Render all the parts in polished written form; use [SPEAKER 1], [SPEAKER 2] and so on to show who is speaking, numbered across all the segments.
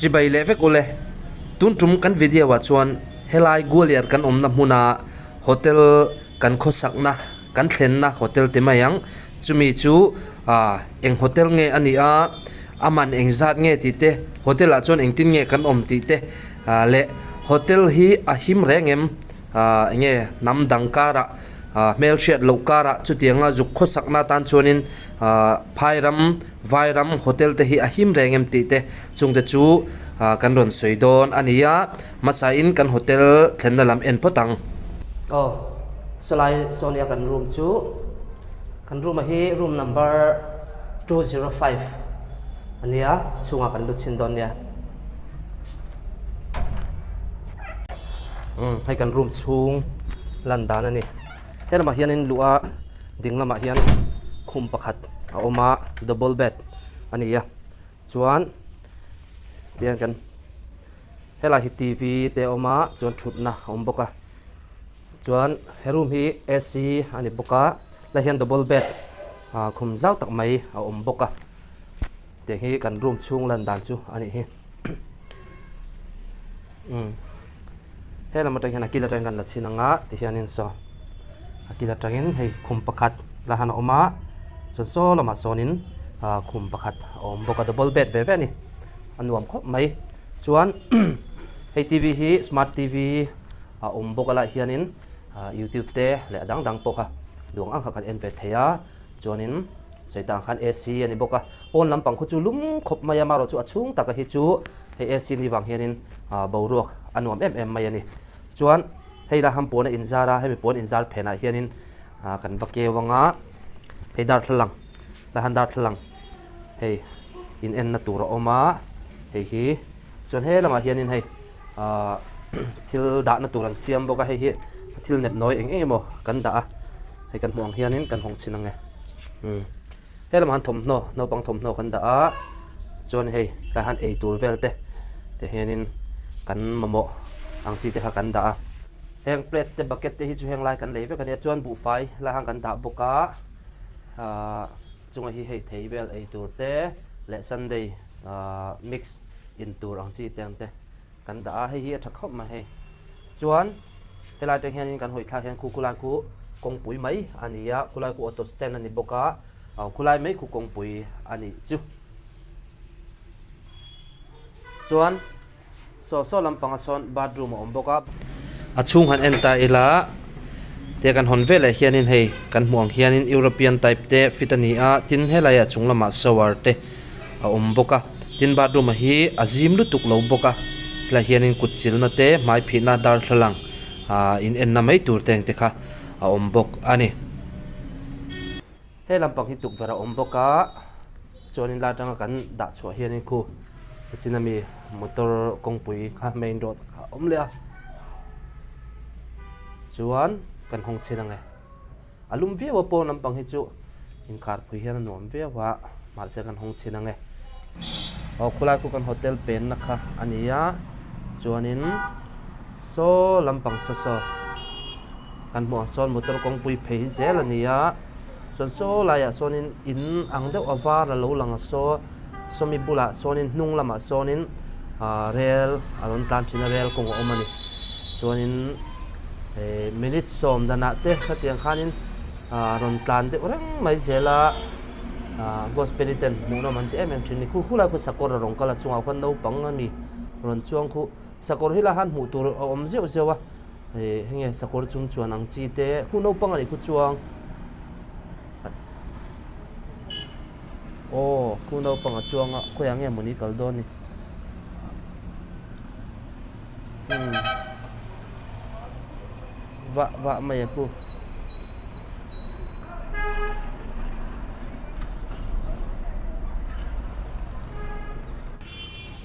[SPEAKER 1] Chibai leh vek ule, tun tum kan video ah chuan helai Gwalior kan awmna hmuna hotel kan khawsakna kan thlenna hotel ti mai ang, chumi chu ah eng hotel nge a nih a, a man eng zat nge tih te, hotel ah chuan engtin nge kan awm tih te ah leh hotel hi a him reng em ah eng nge hnam dang karah ah hmelhriat loh karah chutianga zuk khawsakna atan chuanin ah phai ram Vairam hotel te hi a him reng em tih te chung te chu ah kan rawn sawi dawn a ni a, hmasa in kan hotel thlenna lam en phawt ang.
[SPEAKER 2] Aw, sawlai sawnia kan room chu kan room a hi room number 205 a nia, chhungah kan lut chhin dawn nia. Umm hei kan room chhung lan dan a ni. He lamah hianin luh a ding lamah hian khum pakhat a awm a double bed a ni a chuan tihian kan helai hi t v te a awm a chuan thutna a awm bawk a chuan he room hi a c a ni bawk a helai hian double bed ah khum zau tak mai a awm bawk a tiang hi kan room chhung lan dan chu a nih hi umm. He lam atang hian a kil atangin kan la chhin ang a tihianin saw a kil atangin hei khum pakhat la han a awm a chuan saw lamah sawnin ah khum pakhat a awm bawk a double bed ve ve a ni a nuam khawp mai chuan hei t v hi smart t v a awm bawk a lai hianin ah youtube te leh a dang dang pawh kha duang ang kha kan en ve thei a chuanin sawi tah ang khan a c a ni bawk a pawn lampang khu chu lum khawp mai a amaherawhchu a chhung taka hi chu. Hei AC ni vang hianin boruak a nuam em em mai a ni. Chuan hei la ham pawn a inzar a, hemi pawn inzar phenah hianin kan va keu ang a, hei darthlalang la han darthlalang hei in enna tur a awm a, hei hi chuan he lamah hianin hei thil dahna tur an siam bawk a, hei hi thil nep nawi eng eng emaw kan dah a, hei kan hmuh ang hianin kan hawng chhin ang e. He lamah han thawmhnaw naupang thawmhnaw kan dah a chuan hei tlai han ei tur vel te te hianin kan mamawh ang chi te kha kan dah a. Heng plate te bucket te hi chu heng lai kan lei vek a nia chuan buhfai lai han kan dah bawk a ahh chunga hi hei thei vel ei tur te leh sunday ahh mix in tur ang chi te ang te. Kan dah a, hei hi a tha khawp mai hei. Chuan helai atang hianin kan hawi thlak hian khu khulai khu kawngpui mai a ni a, khulai khu auto stand a ni bawk a, aw khulai mai khu kawngpui a nih chu. Chuan saw saw lampangah sawn bathroom a awm bawk a.
[SPEAKER 1] A chhung han en ta ila tia kan hawn veleh hianin hei kan hmuh ang hianin European type te fit a ni a, tin helaiah chung lamah shower te a awm bawk a tin bathroom ah hi a zim lutuk lo bawk a helaiah hianin kut silna te hmai phihna darthlalang ah in enna mai tur te ang te kha a awm bawk a ni.
[SPEAKER 2] He lampang hi tukverh a awm bawk a chuanin lai atanga kan dah chhuah hianin khu chin ami motor kawngpui kha main road kha a awm leh a chuan kan hawng chhin ang e. A lum viau a pawn lampang hi chu inkhar phui hian a nuam viau a mahse kan hawng chhin ang e. Aw khulai khu kan hotel penna kha a ni a chuanin saw lampang saw saw kan hmuh ang sawn motor kawngpui phei hi zel a ni a chuan saw laiah sawnin in ang deuh a var a lo lang a saw sawmi bulah sawnin hnung lamah sawnin ah rel a rawn tlan thin a rel kawng a awm a ni chuanin eh minute sawm danah te khatiang khanin ah rawn tlan deuh reng mai zel a ah gospel ten hmuhnawm an ti em em thin a ni khu khulai khu sakawr a rawn kal a chungah khuan naupang a mi rawn chuang khu sakawr hi la han hmuh tur a awm zeuh zeuh a eh heng nge sakawr chung chuan ang chi te khu naupang a nih khu chuang. Aw khu naupang a chuang a khawiah nge mawni kal dawn ni umm vah vah mai a khu.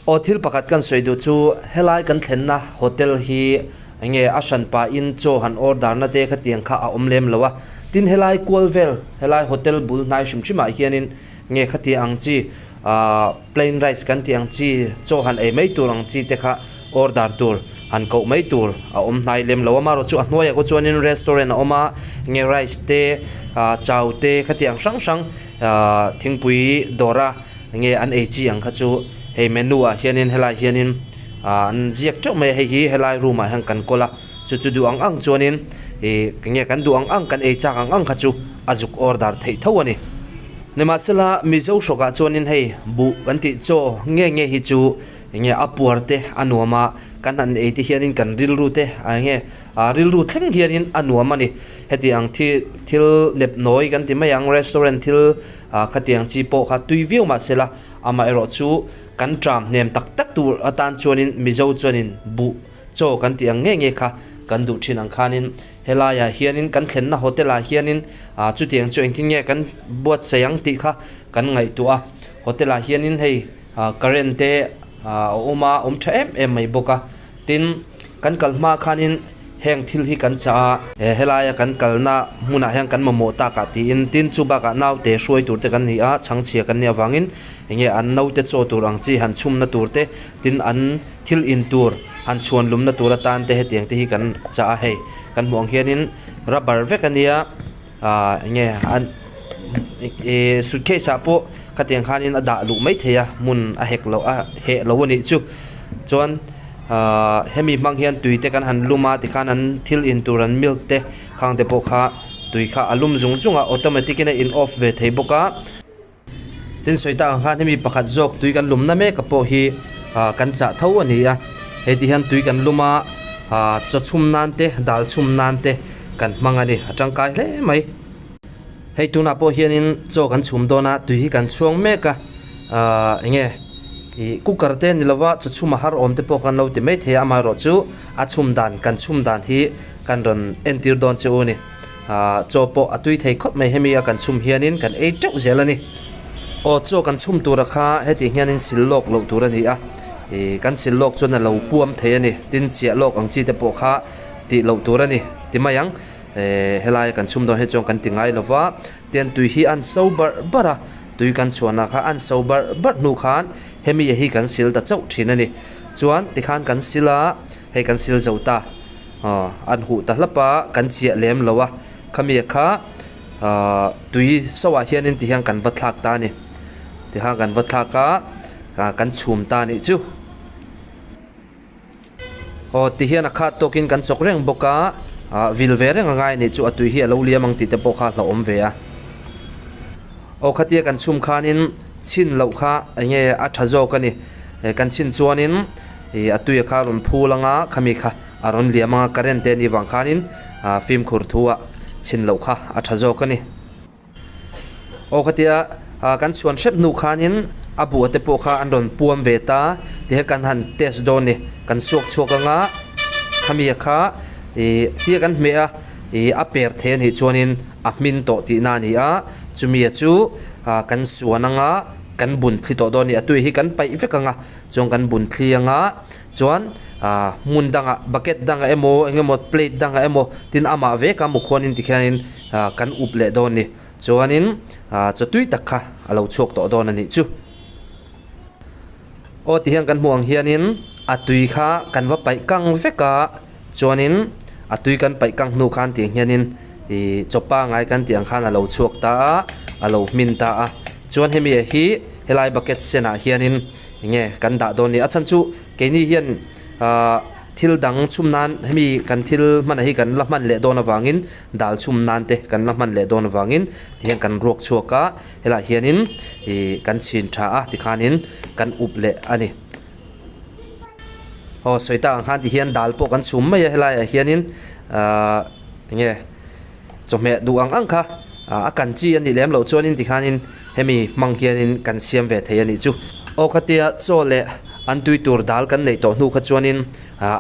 [SPEAKER 1] Aw thil pakhat kan sawi duh chu helai kan thlenna hotel hi enge a hran pahin chaw han order na te khatiang kha a awm lem lo a, tin helai kual vel helai hotel bul hnai hrim hrim ah hianin nge khatiang ang chi ahh plain rice kan tih ang chi chaw han ei mai tur ang chi te kha order tur han koh mai tur a awm hnai lem lo a, amaherawhchu a hnuaiah khaw chuanin restaurant a awm a enge rice te ahh chow te khatiang hrang hrang ahh thingpui dawr a. Enge an ei chi ang kha chu Hei menu ah hianin helaiah hianin ah an ziak teuh mai a hei hi helai room ah hian kan kawl a chu chu duh ang ang chuanin ih enge kan duh ang ang kan ei chak ang ang kha chu a zuk order theih tho a ni. Nimahsela Mizo hrawkah chuanin hei buh kan tih chaw nge nge hi chu enge a puar te a nuam a kan han ei te hianin kan rilru te ah enge ah rilru thleng hianin a nuam a ni. Heti ang thil thil nep nawi kan ti mai ang restaurant thil ah khatiang chi pawh kha tui viau mahsela amaherawh chu kan tram hnem tak tak tur atan chuanin Mizo chuanin buh chaw kan tih ang nge nge kha kan duh thin ang khanin helaiah hianin kan thlenna hotel ah hianin ah chutiang chu engtin nge kan buatsaih ang tih kha kan ngaihtuah a hotel ah hianin hei ah current te ah a awm a awm tha em em mai bawk a tin kan kal hma khanin heng thil hi kan chah a he helaia kan kalna hmunah hian kan mamawh takah tiin tin chu bakah naute hruai tur te kan ni a chhangchhia kan nih avangin enge an naute chaw tur ang chi han chhumna tur te tin an thil in tur han chhuan lumna tur atan te hetiang te hi kan chah a hei kan hmuh ang hianin rubber vek ania ah enge an ihh suitcase ah pawh khatiang khanin a dah luh maithei a hmun a hek loh a heh lo a nih chu chuan ahh hemi hmang hian tui te kan han lum a tikhan an thil in tur an milk te khang te pawh kha tui kha a lum zung zung a automatic in a in off ve thei bawk a. Tin sawi tak ang khan hemi pakhat zawk tui kan lumna mek a pawh hi ah kan chah tho a ni a hei ti hian tui kan lum a ah chaw chhum nan te dal chhum nan te kan hmang a ni a tangkai hle mai. Hei tunah pawh hianin chaw kan chhum dawn a tui hi kan chhuang mek a ah eng nge ih cooker te ni lova chaw chhum a har awm te pawh kan lo ti mai thei a amaherawhchu a chhum dan kan chhum dan hi kan rawn entir dawn che u a ni. Ahh chaw pawh a tui thei khawp mai hemi a kan chhum hianin kan ei teuh zel a ni. Aw chaw kan chhum tura kha heti hianin sil lawk loh tur a ni a, ih kan sil lawk chuan a lo puam thei a ni, tin chiah lawk ang chi te pawh kha tih loh tur a ni ti mai ang. Ehh helai kan chhum dawn hi chuan kan ti ngai lo va, tian tui hi an so barh barh a, tui kan chhuahna kha an so barh barh hnu khan hemi hi kan sil ta chauh thin a ni. Chuan tikhan kan sil a, hei kan sil zo ta. Aw an huh ta hlap a kan chiah lem lo a khami kha ahh tui so ah hianin ti hian kan va thlak ta a ni ti khan kan va thlak a ah kan chhum ta a nih chu aw ti hian a khat tawkin kan chawk reng bawk a ah vil ve reng a ngai a nih chu a tui hi a lo liam ang tih te pawh kha a hlauhawm ve a aw khatia kan chhum khanin chhin loh kha eng nge a tha zawk a ni kan chhin chuanin. Ih a tui a kha a rawn phul anga khami kha a rawn liam anga current te anih vang khanin ah fimkhur thu ah chhin loh kha a tha zawk a ni. Aw khatia ah kan chhuan hrep hnu khanin a buh te pawh kha an rawn puam ve ta tihian kan han test dawn a ni kan suak chhuak anga khami a kha ih tia kan hmeh a ih a per thei anih chuanin a hmin tawh tihna a ni a chumi a chu ah kan suan anga kan bun thli tawh dawn a ni a tui hi kan paih vek anga. Chuan kan bun thli anga chuan ah hmun dangah bucket dangah emaw eng emaw plate dangah emaw tin amah vek a mukhuanin tikhianin ah kan up leh dawn a ni chuanin ah chaw tui tak kha a lo chhuak tawh dawn a nih chu. Aw tihian kan hmuh ang hianin a tui kha kan va paih kang vek a chuanin a tui kan paih kang hnu khan tiang hianin ih chaw pangai kan tih ang khan a lo chhuak ta a a lo hmin ta a chuan hemi hi helai bucket senah hianin. Enge kan dah dawn ni? A chhan chu keini hian ahh thil dang chhum nan hemi kan thil hman hi kan la hman leh dawn avangin dal chhum nan te kan la hman leh dawn avangin tihian kan ruak chhuak a helaiah hianin ih kan chhin tha a tikhanin kan up leh a ni. Aw sawi tak ang khan tihian dal pawh kan chhum mai a helaiah hianin ahh enge. Chawhmeh duh ang ang kha a kan chi a nih lem loh chuanin tikhanin hemi hmang hianin kan siam ve thei a nih chu. Aw khatia chaw leh an tui tur dal kan neih tawh hnu kha chuanin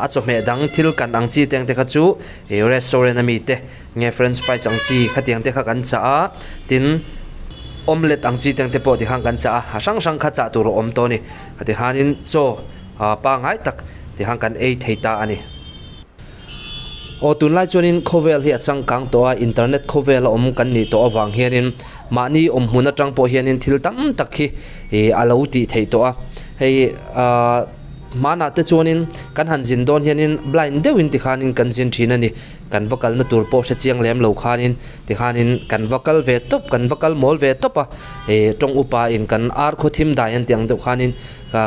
[SPEAKER 1] a chawhmeh dang thil kan ang chi teng te kha chu ih restaurant ami te nge french fries ang chi khatiang te kha kan chah a, tin omelette ang chi teng te pawh tikhan kan chah a, a hrang hrang kha chah tur a awm tawh a ni. Tikhanin chaw pangngai tak tikhan kan ei thei ta a ni. Aw tunlai chuanin khawvel hi a changkang tawh a, internet khawvel a awm kan nih tawh avang hianin mahni awm hmun atang pawh hianin thil tam tak hi ih a lo tih theih tawh a, hei ahh. Hmanah te chuanin kan han zin dawn hianin blind deuhin tikhanin kan zin thin a ni. Kan va kalna tur pawh hre chiang lem lo khanin tikhanin kan va kal ve tawp, kan va kal mawl ve tawp a. Ih tawng upa in kan ar khaw thim dai an tih ang deuh khanin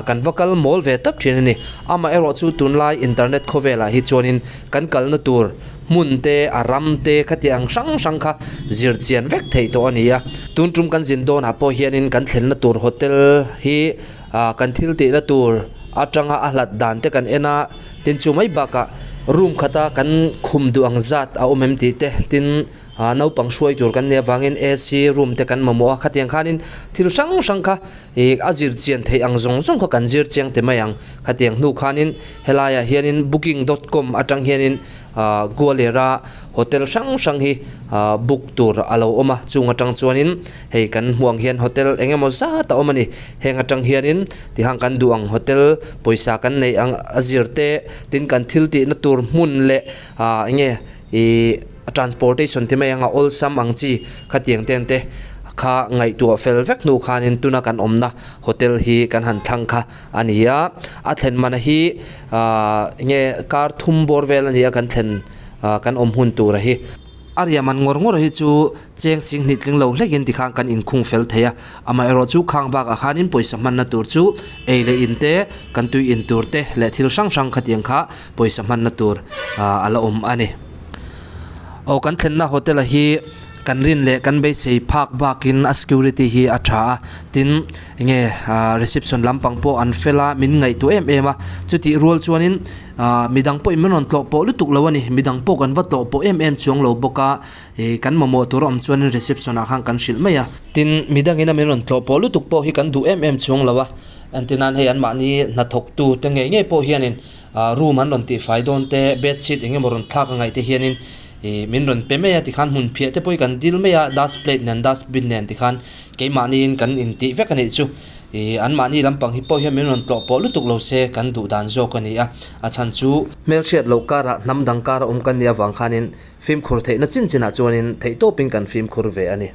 [SPEAKER 1] kan va kal mawl ve tawp thin a ni. Amaherawh chu tunlai internet khawvelah hi chuanin kan kalna tur hmun te, a ram te khati ang hrang hrang kha zir chian vek theih tawh a ni a. Tun tum kan zin dawnah pawh hianin kan thlenna tur hotel hi ah kan thil tihna tur atanga a hlat dan te kan en a, tin chu mai bakah room khata kan khum duh ang zat a awm em tih te, tin ah naupang hruai tur kan nih avangin A_C room te kan mamawh a, khatiang khanin thil hrang hrang kha ih a zir chian theih ang zawng zawng kha kan zir chiang ti mai ang, khatiang hnu khanin helaiah hianin booking dot com atang hianin ah Gwalior a hotel hrang hrang hi ah book tur a lo awm a, chung atang chuanin hei kan hmuh ang hian hotel eng emaw zat a awm a ni heng atang hianin tihang kan duh ang hotel pawisa kan neih ang a zir te tin kan thil tihna tur hmun leh ah eng nge ihh transportation te mai anga awlsam ang chi khatiang te ang te kha ngaihtuah fel vek hnu khanin tuna kan awmna hotel hi kan han thlang kha a ni a a thlen mana hi ah eng nge kar thum bawr vel a ni a kan thlen ah kan awm hun tur a hi. A riahman ngawr ngawr hi chu cheng sing hnih tling lo hlekin tikhan kan inkhung fel thei a, amaherawh chu khang bakah khanin pawisa hmanna tur chu ei leh in te, kan tui in tur te leh thil hrang hrang khatiang kha pawisa hmanna tur a la awm a ni. Aw kan thlenna hotel a hi kan rin leh kan beisei phak bakin a security hi a tha a, tin enge reception lampang pawh an fel a, min ngaihtuah em em a, chutih rual chuanin Ahh midang pawhin min rawn tlawh pawh lutuk lo a ni, midang pawh kan va tlawh pawh em em chuang lo bawk a, ih kan mamawh tur a awm chuanin reception ah khan kan hrilh mai a. Tin, midangin a min rawn tlawh pawh lutuk pawh hi kan duh em em chuang lo a, entirnan hei anmahni hnathawktu te ngei ngei pawh hianin ah room an rawn tihfai dawn te, bedsheet eng emaw rawn thlak a ngaih te hianin ih min rawn pe mai a tikhan hmun phiah te pawh hi kan dil mai a, dust plate nen dustbin nen tikhan keimahniin kan intih vek a nih chu. Ih, anmahni lampang hi pawh hian min rawn tlawh pawh lutuk lo se kan duh dan zawk a ni a, a chhan chu. Hmelhriat loh karah hnam dang kara awm kan nih avang khanin fimkhur theihna chin chinah chuanin theihtawpin kan fimkhur ve a ni.